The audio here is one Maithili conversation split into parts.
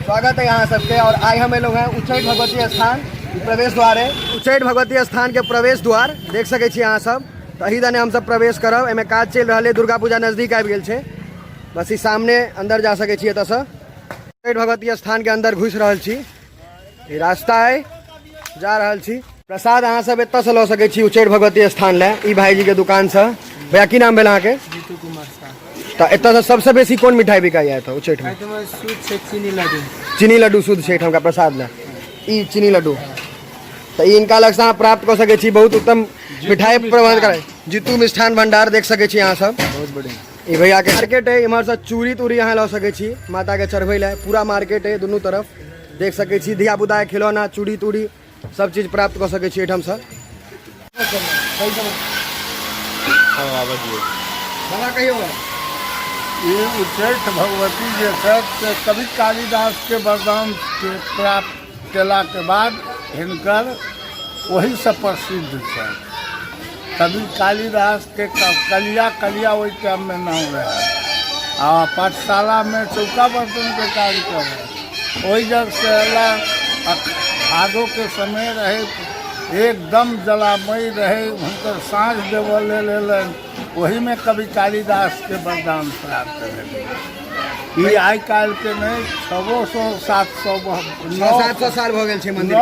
स्वागत है अहाँ सबके। और आइ हम एलहुँ हेँ उच्चैठ भगवती स्थान प्रवेश द्वार है। उच्चैठ भगवती स्थान के प्रवेश द्वार देख सकै छी अहाँ सब। तऽ एहि दने हमसब प्रवेश करब। एहिमे काज चलि रहल है, दुर्गा पूजा नजदीक आबि गेल छै, बस ई सामने अंदर जा सकै छी एतऽसँ। उच्चैठ भगवती स्थान के अंदर घुसि रहल छी, ई रास्ता है, जा रहल छी। प्रसाद अहाँ सब एतऽसँ लऽ सकै छी उच्चैठ भगवती स्थान लए, ई भाईजी के दुकानसँ। भैया की नाम भेल अहाँके? जीतू कुमार साह। तऽ एतऽसँ सबसँ बेसी कोन मिठाई बिकाइया एतऽ उच्चैठ में? एहिठाम शुद्ध छै चीनी लड्डू। चीनी लड्डू शुद्ध छै एहिठामका प्रसाद लए, ई चीनी लड्डू। तऽ ई हिनका लगसँ अहाँ प्राप्त कऽ सकै छी, बहुत उत्तम मिठाई प्रबंध करै। जीतू मिष्ठान भंडार देख सकै छी अहाँ सब, बहुत बढ़िया। ई भैया के मार्केट है, इम्हर से चूड़ी तूड़ी अहाँ लऽ सकै छी माता के चढ़बै लए, पूरा मार्केट है दुनू तरफ देख सकै छी। धिया पुता के खिलौना चूड़ी तूड़ी सब चीज प्राप्त कऽ सकै छी एहिठामसँ। बाबा कहियौ। ई उच्चैठ भगवती जे छथि से कवि कालिदास के वरदान के प्राप्त केला के बाद हिनकर ओहीसँ प्रसिद्ध छथि। कवि कालिदास के कलिया कलिया ओहि टाइममे नाम रहै, आ पाठशालामे चौका बर्तनके काज करै। ओहि जगसँ अयला, आ भादोके समय रहै, एकदम जलामय रहै, हुनकर साँझ देबऽ लेल अयलनि, ओहिमे कवि कालिदासके वरदान प्राप्त भेलै। ई आइ काल्हिके नहि, 600 700 600-700 साल भऽ गेल छै मंदिर के।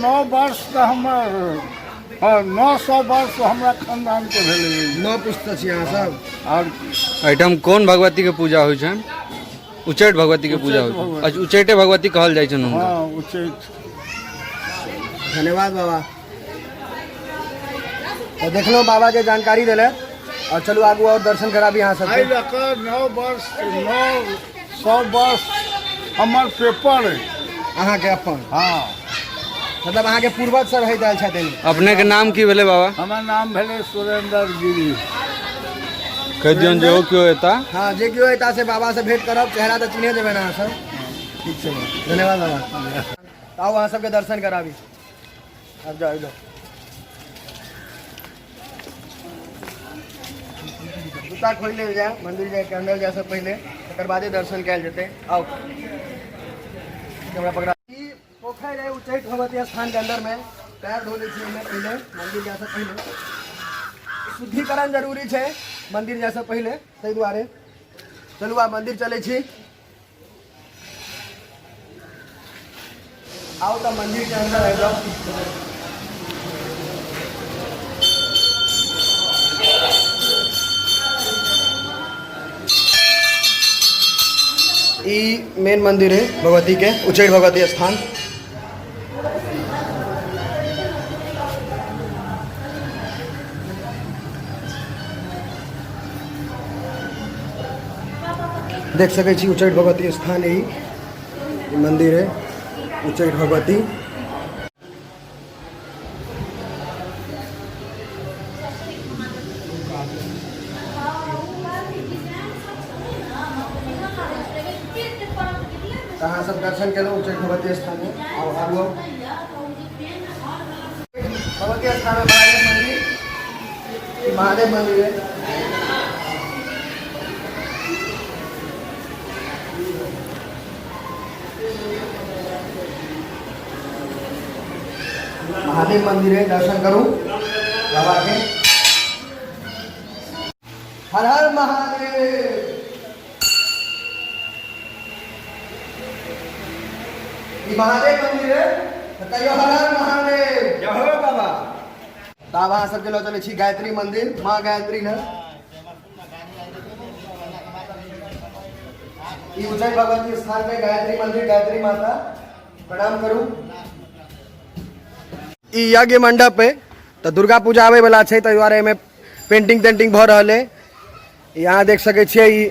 9 वर्ष तऽ हमर, हँ, 900 वर्ष हमरा खानदानके भेलै। 9 पुस्त छी अहाँ सब। आओर एहिठाम कोन भगवती के पूजा होइ छनि? उच्चैठ भगवती के पूजा होइ छनि। अच्छा, उच्चैठे भगवती कहल जाइ छनि हुनका। हँ, उच्चैठ। धन्यवाद बाबा। तऽ देखलहुँ बाबा के जानकारी देले, और चलू आगू और दर्शन कराबी अहाँ सबके। एहि लऽ कऽ 9 वर्ष, 900 वर्ष हमर पेपर अइ। अहाँके अपन? हँ। मतलब अहाँके पूर्वज सब रहैत आयल छथिन। अपने के नाम की भेलै बाबा? हमर नाम भेलै सुरेंद्र गिरी। कहि दियौन जे ओ केओ एता। हँ, जे केओ एता से बाबा से भेंट करब, चेहरा तऽ चिन्हे जेबै ने अहाँ सब। ठीक छै, धन्यवाद बाबा। आउ अहाँ सबके दर्शन कराबी। आब जाउ, जाउ। जूता खोलि लेल जाय मंदिर जाय के अंदर जाय से पहिले, तकर बादे दर्शन कयल जेतै। आउ कैमरा पकड़ा। ई पोखरि है उच्चैठ भगवती स्थान के अंदर में, पैर धो लै छी एहिमे पहिले, मंदिर जाय से पहिले। शुद्धिकरण जरूरी छै मंदिर जाय से पहिले, ताहि दुआरे। चलू आब मंदिर चलै छी। आओ तऽ मंदिर के अंदर आबि जाउ। ई मेन मंदिर है भगवती के, उच्चैठ भगवती स्थान। देख सकै छी उच्चैठ भगवती स्थान, ई मंदिर है उच्चैठ भगवती। अहाँ सब दर्शन केलहुँ उच्चैठ भगवती स्थान में। आउ आगू आउ। भगवती स्थान में महादेव मंदिर, ई महादेव मंदिर है। महादेव मंदिर है, दर्शन करू बाबा के। हर हर महादेव। ई महादेव मंदिर है, तऽ कहियो हर हर महादेव। जय हो बाबा। तऽ आब अहाँ सबके लऽ चलै छी गायत्री मंदिर, माँ गायत्री लग। ई उच्चैठ भगवती स्थान में गायत्री मंदिर, गायत्री माता प्रणाम करू। ई यज्ञ मंडप है, तऽ दुर्गा पूजा आबै वाला छै, ताहि दुआरे एहिमे पेंटिंग तेंटिंग भऽ रहल है। यहाँ देख सकै छियै ई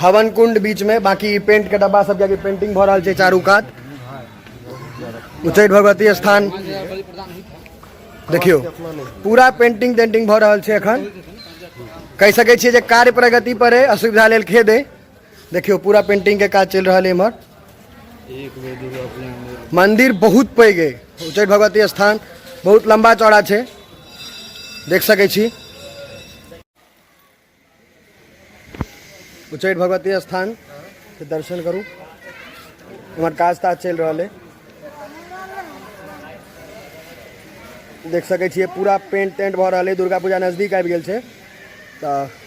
हवन कुंड बीच में, बाकी ई पेंट के डब्बा सब कियाकि पेंटिंग भऽ रहल छै चारू कात। उच्चैठ भगवती स्थान देखियौ पूरा पेंटिंग तेंटिंग भऽ रहल छै एखन। कहि सकै छियै जे कार्य प्रगति पर है, असुविधा लेल खेद है। देखियौ पूरा पेंटिंग के काज चलि रहल है इम्हर। मंदिर बहुत पैघ है उच्चैठ भगवती स्थान, बहुत लंबा चौड़ा छै, देख सकै छी। उच्चैठ भगवती स्थान के दर्शन करू। एम्हर काज ताज चलि रहल अइ। देख सकै छियै पूरा पेंट तेंट भऽ रहल अइ। दुर्गा पूजा नजदीक आबि गेल छै तऽ